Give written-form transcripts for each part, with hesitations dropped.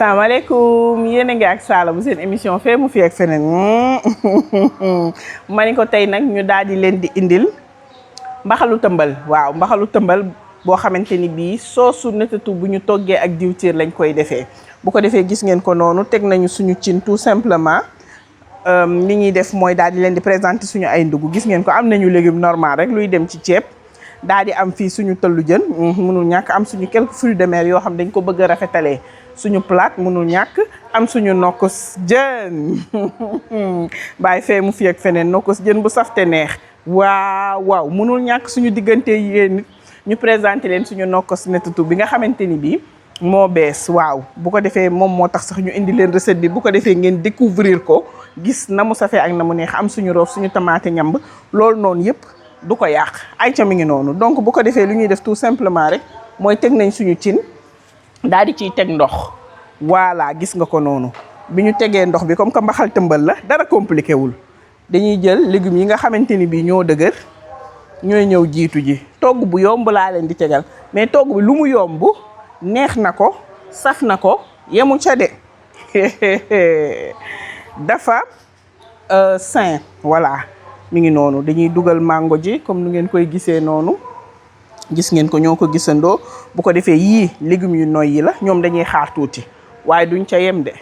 salaamaaleykum yéen a ngi ak Sala bu seen émission fee mu fi ak feneen ma ni ko tey nag ñu daal di leen di indil mbaxalu tëmbal. Waaw mbaxalu tëmbal boo xamante ni bii soosu netatu bu ñu toggee ak diwtiir lañ koy defee. Bu ko defee gis ngeen ko noonu teg nañu suñu cin tout simplement li ñuy def mooy daal di leen di présenter suñu ay ndugg. Gis ngeen ko am nañu légume normal rek luy dem ci ceeb. daal di am fii suñu tëllu jën mënul ñàkk am suñu quelques fruits de mer yoo xam dañ ko bëgg a rafetalee suñu plate mënul ñàkk am suñu nokkos jën bàyyi fee mu fi ak feneen nokkos jën bu safte neex waaw mënul ñàkk suñu diggante yéen nit ñu présenté leen suñu nokkos netatu bi nga xamante ni bii moo bees. Waaw bu ko defee moom moo tax sax ñu indi leen recette bi bu ko defee ngeen découvrir ko gis na mu safee ak na mu neex am suñu roof suñu tamaate ñamb loolu noonu yëpp du ko yàq ay ca mi ngi noonu. Donc bu ko defee lu ñuy def tout simplement rek mooy teg nañ suñu cin daal di ciy teg ndox. Voilà gis nga ko noonu bi ñu tegee ndox bi comme que mbaxal tëmbal la dara compliqué wul dañuy jël légumes yi nga xamante ni bii ñoo dëgër ñooy ñëw jiitu ji. Togg bu yomb laa leen di tegal mais togg bi lu mu yomb neex na ko saf na ko yemu ca de dafa sain. Voilà mi ngi noonu dañuy dugal mango ji comme nu ngeen koy gisee noonu gis ngeen ko ñoo ko gisandoo. Bu ko defee yii légumes yu noy yi la ñoom dañuy xaar tuuti waaye duñ ca yem de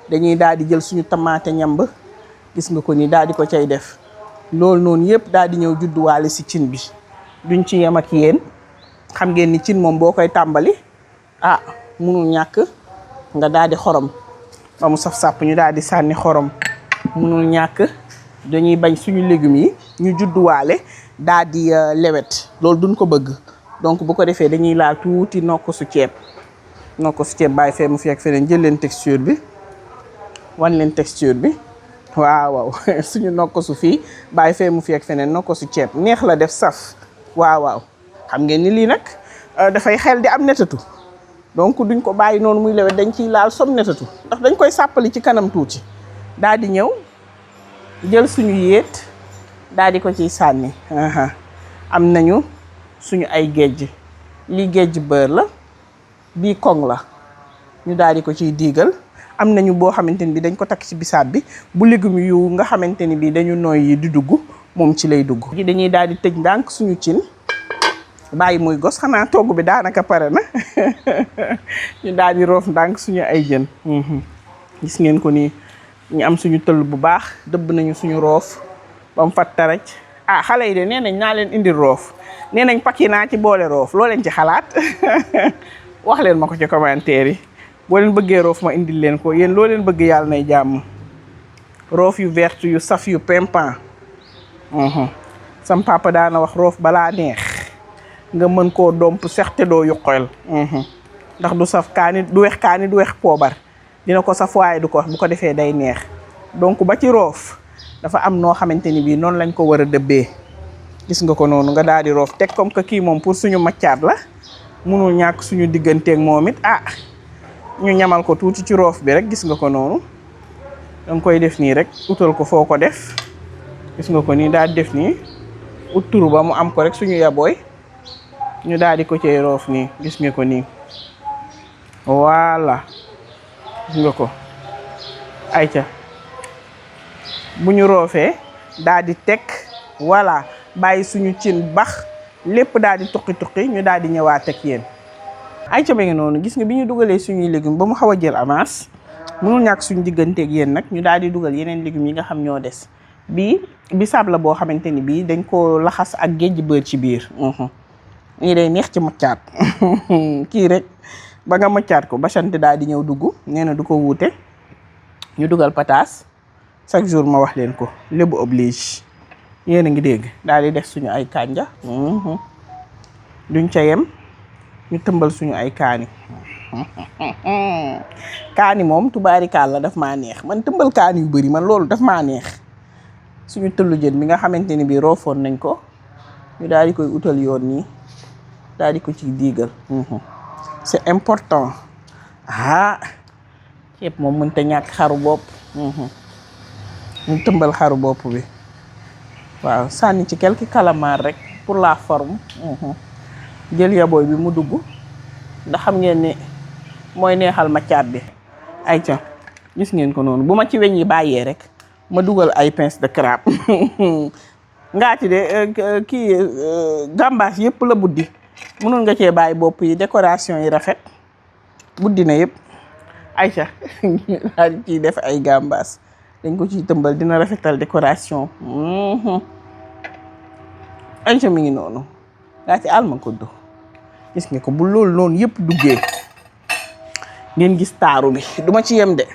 dañuy daal di jël suñu tamaate ñamb gis nga ko ni daal di ko cay def loolu noonu yëpp daal di ñëw judduwaale si cin bi. Duñ ci yem ak yéen xam ngeen ni cin moom boo koy tàmbali munul ñàkk nga daal di xorom ba mu saf sàpp ñu daal di sànni xorom. Munul ñàkk dañuy bañ suñu légumes yi ñu judduwaale daal di lewet loolu duñ ko bëgg. Donc bu ko defee dañuy laal tuuti nokkosu ceeb bàyyi fee mu fi ak feneen jël leen texture bi wan leen texture bi waaw suñu nokkosu fii bàyyi fee mu fi ak feneen nokkosu ceeb neex la def saf. Waaw xam ngeen ni lii nag dafay xel di am netatu donc duñ ko bàyyi noonu muy lewet dañ ciy laal som netatu ndax dañ koy sàppali ci kanam tuuti daal di ñëw jël suñu yéet daal di ko ciy sànni. Am nañu suñu ay géej lii géej beurre la bii koŋ la ñu daal di ko ciy diigal. Am nañu boo xamante ni bi dañ ko takk ci bisaab bi bu légumes yu nga xamante ni bi dañu nooy yi di dugg moom ci lay dugg. Dañuy daal di tëj ndànk suñu cin bàyyi muy gos xanaa togg bi daanaka pare na ñu daal di roof ndànk suñu ay jën. Gis ngeen ko nii ñu am suñu tëll bu baax dëbb nañu suñu roof ba mu fat taraj. Xale yi de nee nañ naa leen indil roof nee nañ pakki naa ci boole roof loo leen ci xalaat wax leen ma ko ci commentaire yi. Boo leen bëggee roof ma indil leen ko yéen loo leen bëgg yàlla nay jàmm. Roof yu vert yu saf yu pimpant. Sam papa daana wax roof balaa neex nga mën koo domp sexte doo yuqoyal ndax du saf kaani du wex kaani du wex poobar dina ko saf waaye du ko bu ko defee day neex. Donc ba ci roof dafa am noo xamante ni bii noonu lañ ko war a dëbbee. Gis nga ko noonu nga daal di roof teg comme que kii moom pour suñu maccaat la munul ñàkk suñu digganteeg moom it ñu ñamal ko tuuti ci roof bi rek. Gis nga ko noonu danga koy def nii rek utal ko foo ko def. Gis nga ko nii daal di def nii ut turu ba mu am ko rek suñu yabooy ñu daal di ko cay roof nii. Gis nga ko nii voilà gis nga ko ayca bu ñu roofee daal di teg voilà bàyyi suñu cin bax lépp daal di tuqi ñu daal di ñëwaat ak yéen. Ayca ba ngi noonu gis nga bi ñu dugalee suñuy légumes ba mu xaw a jël avance mënul ñàkk suñu digganteeg yéen nag ñu daal di dugal yeneen légumes yi nga xam ñoo des. Bii bisaab la boo xamante ni bii dañ ko laxas ak géej beurre ci biir. nii day neex ci maccaat kii rek ba nga maccaat ko bachante daal di ñëw dugg nee na du ko wuute. Ñu dugal pataas chaque jour ma wax leen ko lébu oblige yéen a ngi dégg daal di def suñu ay kànja. Duñ ca yem ñu tëmbal suñu ay kaani. Kaani moom tubaarikaal la daf maa neex man tëmbal kaani yu bëri man loolu daf maa neex. Suñu tëllu jën bi nga xamante ni bii roofoon nañ ko ñu daal di koy utal yoon nii daal di ko ciy diigal. C'est important ceeb moom mënta ñàkk xaru bopp. ñu tëmbal xaru bopp bi waaw sànni ci quelques calamars rek pour la forme. Jël yabooy bi mu dugg ndax xam ngeen ni mooy neexal maccaat bi. ayca gis ngeen ko noonu bu ma ci weñ yi bàyyee rek ma dugal ay pince de crabe ngaati de kii gambas yëpp la buddi mënoon nga cee bàyyi bopp yi décoration yi rafet buddi na yëpp ayca daal di ciy def ay gambas dañ ko ciy tëmbal dina rafetal décoration ayca mi ngi noonu ngaati alma koddu gis nga ko bu loolu noonu yëpp duggee ngeen gis taaru bi duma ci yem de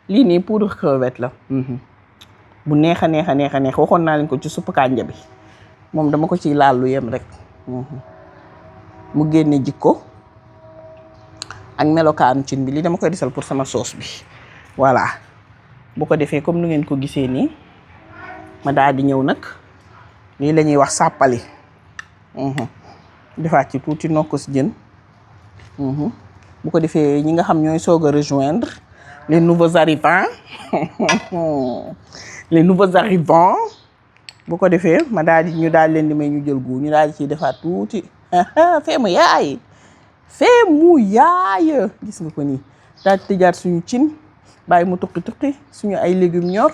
lii nii poudre crevette la bu neex a neex a neex a neex waxoon naa leen ko ci suppu kànja bi moom dama ko ciy laal lu yem rek mu génne jikko ak melokaanu cin bi lii dama koy desal pour sama sauce bi voilà bu ko defee comme nu ngeen ko gisee nii ma daal di ñëw nag lii la ñuy wax sàppali defaat ci tuuti nokkos jën bu ko defee ñi nga xam ñooy soog a rejoindre les nouveaux arrivants les nouveaux arrivants bu ko defee ma daal di ñu daal leen di may ñu jël gu ñu daal di ciy defaat tuuti feemu yaay gis nga ko nii daal di tëjaat suñu cin bàyyi mu tuqi suñu ay légumes ñor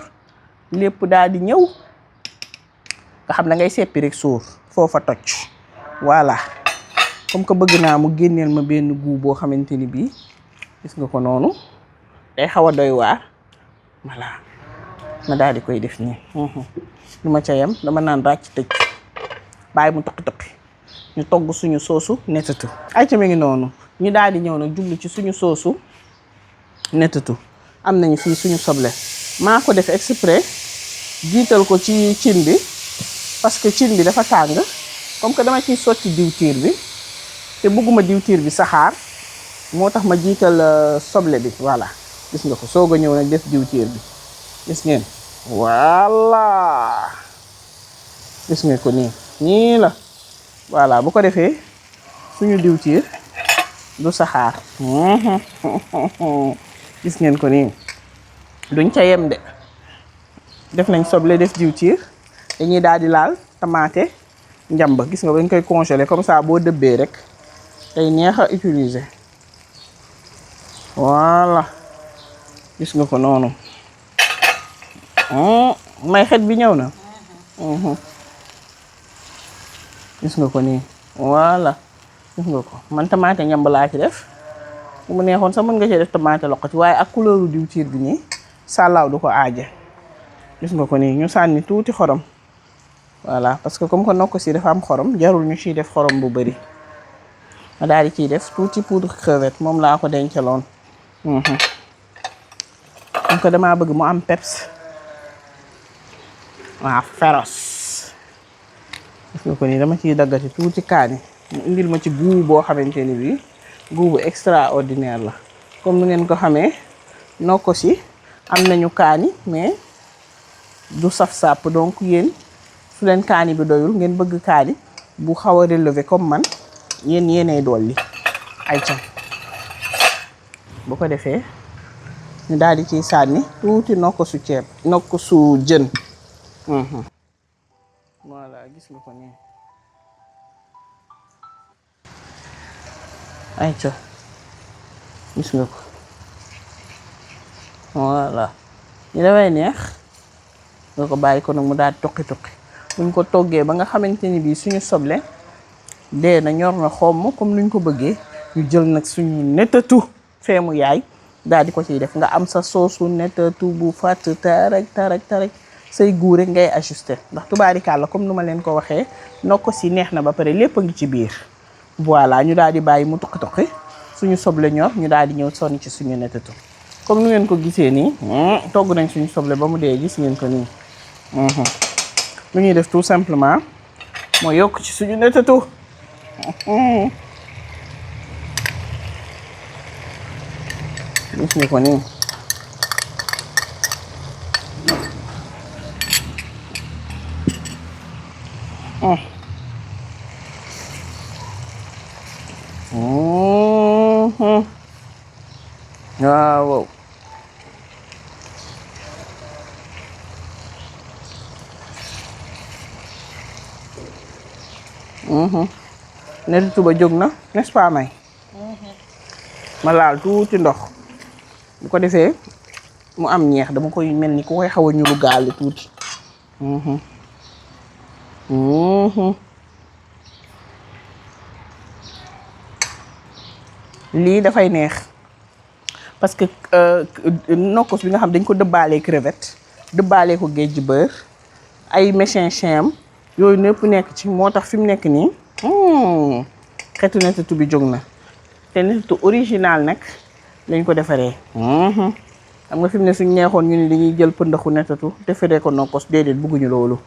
lépp daal di ñëw nga xam da ngay seppi rek sóor foofa toj voilà comme que bëgg naa mu génneel ma benn goût boo xamante ni bii gis nga ko noonu day xaw a doy waar voilà ma daal di koy def nii lu ma ca yem dama naan ràcc tëj bàyyi mu tuqi ñu togg suñu soosu nettatu ay ca mi ngi noonu ñu daal di ñëw nag jublu ci suñu soosu nettatu am nañu fii suñu soble maa ko def exprès jiital ko ci cin bi parce que cin bi dafa tàng comme que dama ciy sotti diwtiir bi te bëgguma diwtiir bi saxaar moo tax ma jiital soble bi voilà gis nga ko soog a ñëw nag def diwtiir bi gis ngeen voilà gis ngeen ko nii la voilà bu ko defee suñu diwtiir du saxaar gis ngeen ko nii duñ ca yem de def nañ soble def diwtiir dañuy daal di laal tamaate njàmb gis nga dañ koy congeler comme ça boo dëbbee rek tey neex a utiliser voilà gis nga ko noonu may xet bi ñëw na gis nga ko nii voilà gis nga ko man tamaate njàmb laa ci def bu mu neexoon sax mën nga cee def tamaate loqati waaye ak couleuru diwtiir bi nii sàllaaw du ko aaje gis nga ko nii ñu sànni tuuti xorom voilà parce que comme que nokk si dafa am xorom jarul ñu ciy def xorom bu bari ma daal di ciy def tuuti poudre crevette moom laa ko dencaloon comme que damaa bëgg mu am peps waaw féroce gis nga ko nii dama ciy daggati tuuti kaani mu indil ma ci goût boo xamante ni bii goût bu extraordinaire la comme nu ngeen ko xamee nokk si am nañu kaani mais du saf sàpp donc yéen su leen kaani bi doyul ngeen bëgg kaani bu xaw a relevé comme man yéenay dolli ay ca bu ko defee ñu daal di ciy sànni tuuti nokkosu ceeb nokkosu jën voilà gis nga ko nii ay ca gis nga ko voilà ñu dafay neex nga ko bàyyi ko nag mu daal tuqi buñ ko toggee ba nga xamante ni bii suñu soble dee na ñor na xomm comme nuñ ko bëggee ñu jël nag suñu nettatu feemu yaay daal di ko ciy def nga am sa soosu nettatu bu fàtt taraj say goût rek ngay ajusté ndax tubaarikàlla comme nu ma leen ko waxee nokk si neex na ba pare lépp a ngi ci biir voilà ñu daal di bàyyi mu tuqi suñu soble ñor ñu daal di ñëw sonni ci suñu nettatu comme nu ngeen ko gisee nii togg nañ suñu soble ba mu dee gis ngeen ko nii lu ñuy def tout simplement moo yokk ci suñu nettatu gis nga ko nii waaw nettatu ba jóg na n'est-ce pas may ma laal tuuti ndox bu ko defee mu am ñeex dama koy mel ni ku koy xaw a ñulu gaale tuuti. lii dafay neex parce que nokkos bi nga xam dañ ko dëbbaalee crevette dëbbaalee ko géej beurre ay méchin yooyu népp nekk ci moo tax fi mu nekk nii xetu nettatu bi jóg na te nettatu original nag lañ ko defaree. xam nga fi mu ne suñ neexoon ñu ni dañuy jël pëndaxu nettatu defaree ko nokkos déedéet bëgguñu loolu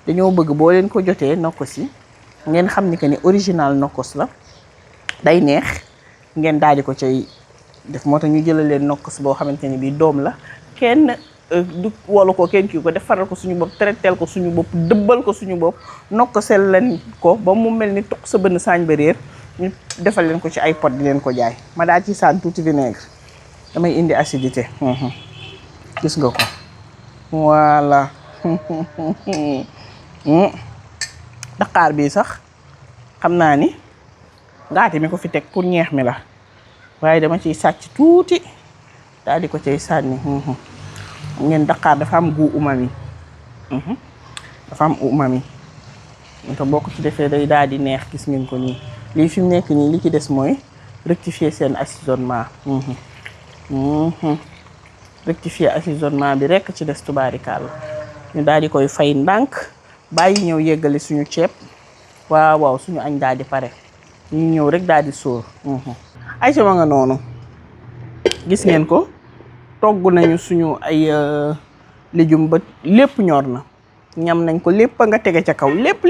dañoo bëgg boo leen ko jotee nokkos yi ngeen xam ni que ni original nokkos la day neex ngeen daal di ko cay def moo tax ñu jëlal leen nokkos boo xamante ni bii doom la kenn du wolu ko kenn kii ko defaral ko suñu bopp traiteel ko suñu bopp dëbbal ko suñu bopp nokkosel leen ko ba mu mel ni toq sa bënn saañ ba réer ñu defal leen ko ci ay pot di leen ko jaay ma daal ci saan tuuti vinaigre damay indi acidité. gis nga ko voilà. daqaar bii sax xam naa ni ngaate mi ko fi teg pour ñeex mi la waaye dama ciy sàcc tuuti daal di ko cay sànni. ngeen daqaar dafa am gu umami. dafa am umami te boo ko ci defee day daal di neex gis ngeen ko nii lii fi mu nekk nii li ci des mooy rectifier seen assaisonnement. rectifier assaisonnement bi rekk ci des tubaarikàlla ñu daal di koy fay ndànk bàyyi ñëw yeggali suñu ceeb waaw suñu añ daal di pare ñu ñëw rek daal di sóor. ay sama nga noonu gis ngeen ko togg nañu suñu ay légume ba lépp ñor na ñam nañ ko lépp a nga tege ca kaw lépp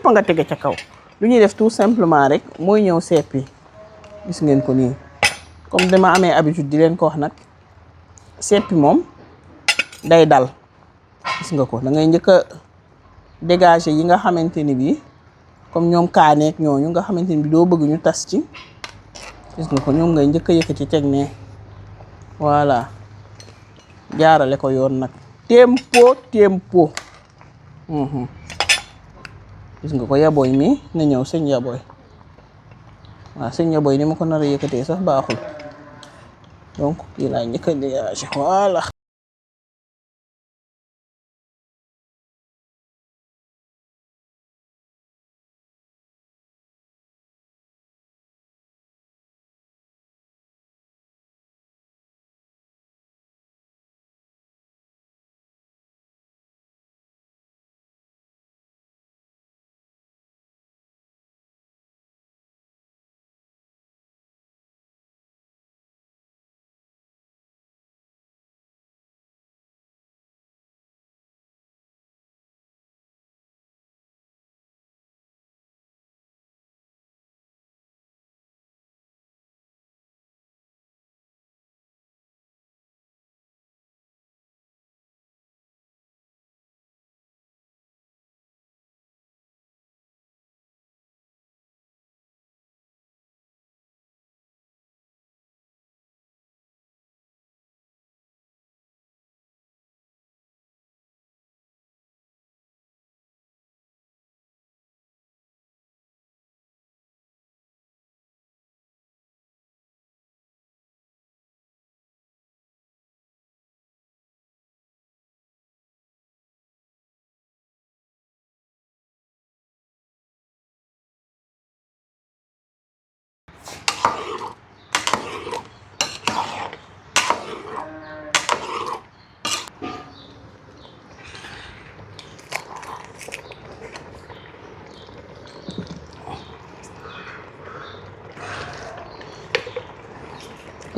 a nga tege ca kaw lu ñuy def tout simplement rek mooy ñëw seppi gis ngeen ko nii comme dama amee habitude di leen ko wax nag seppi moom day dal gis nga ko da ngay njëkk a dégager yi nga xamante ni bii comme ñoom kaaneek ñooñu nga xamante ni bi doo bëgg ñu tas ci gis nga ko ñoom ngay njëkk a yëkkati teg ne voilà jaarale ko yoon nag tempo gis nga ko yaboy mi na ñëw sëñ yaboy waaw sëñ yaboy ni ma ko nar a yëkkatee sax baaxul donc kii laa njëkk a dégager voilà.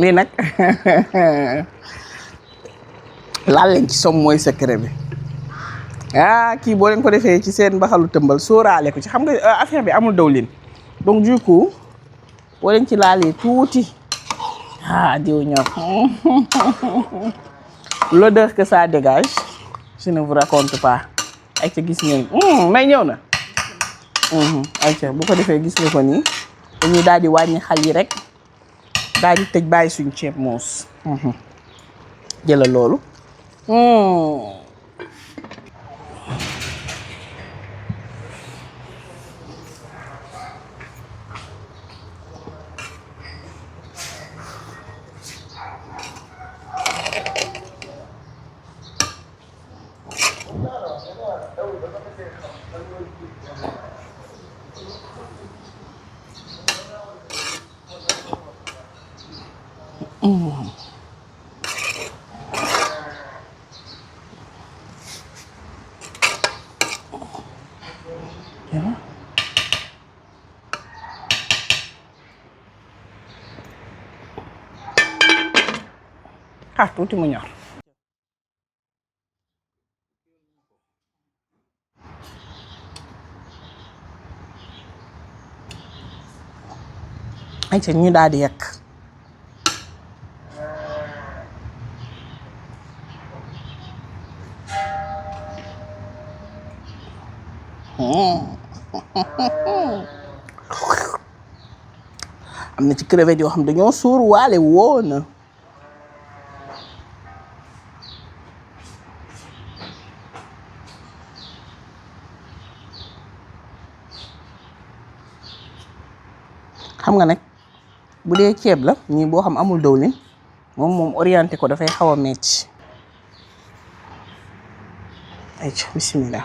lii nag laal leen ci som mooy secret bi kii boo leen ko defee ci seen mbaxalu tëmbal sóoraale ko ci xam nga affaire bi amul dawlin donc du coup boo leen ci laalee tuuti diw ñor l'odeur que ça dégage je ne vous raconte pas ay ca gis ngeen may ñëw na ay ca bu ko defee gis nga ko nii dañuy daal di wàññi xal yi rek daal di tëj bàyyi suñu ceeb moos jëlal loolu xaar tuuti mu ñor. ay ca ñu daal di yekk. am na ci crevette yoo xam dañoo suur waale woon. xam nga nag bu dee ceeb la ñii boo xam amul dawlin moom orienté ko dafay xaw a metti. ayca bismillah.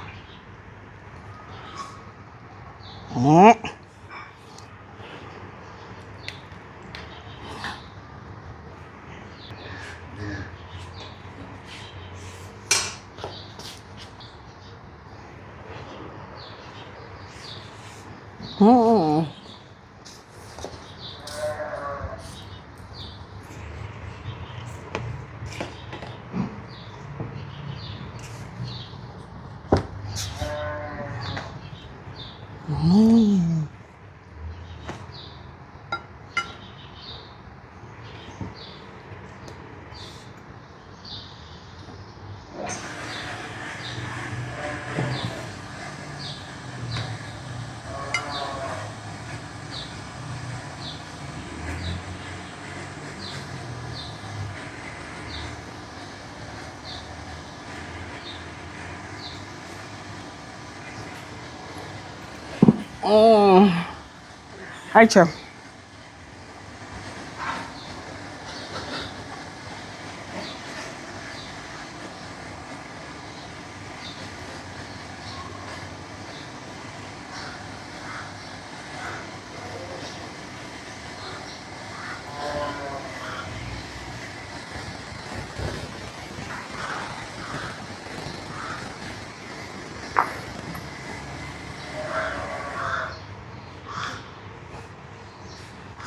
ayca.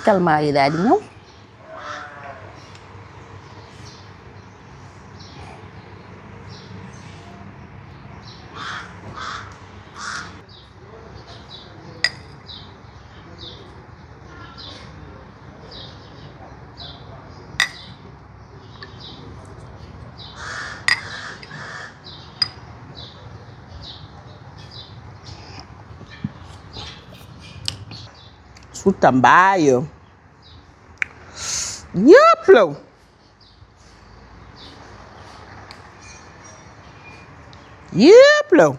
calmar yi daal di ñëw. Sul tambaio. Yëpp law. Yëpp law.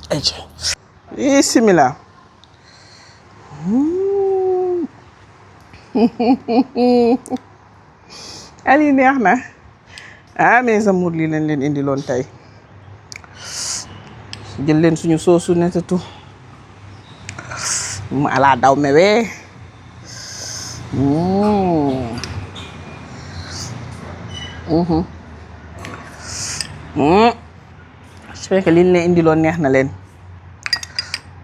ayca. bismillah. ali neex na. mes amours lii lañ leen indiloon tey. jël leen suñu soosu netatu mu ala daw mewe. j'espère que liñ leen indiloon neex na leen.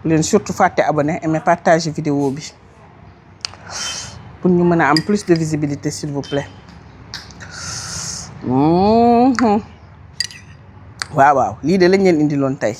leen surtout fàtte abonné aimer partager vidéo bi pour ñu mën a am plus de visibilité s'il vous plaît. waaw lii de lañ leen indiloon tey.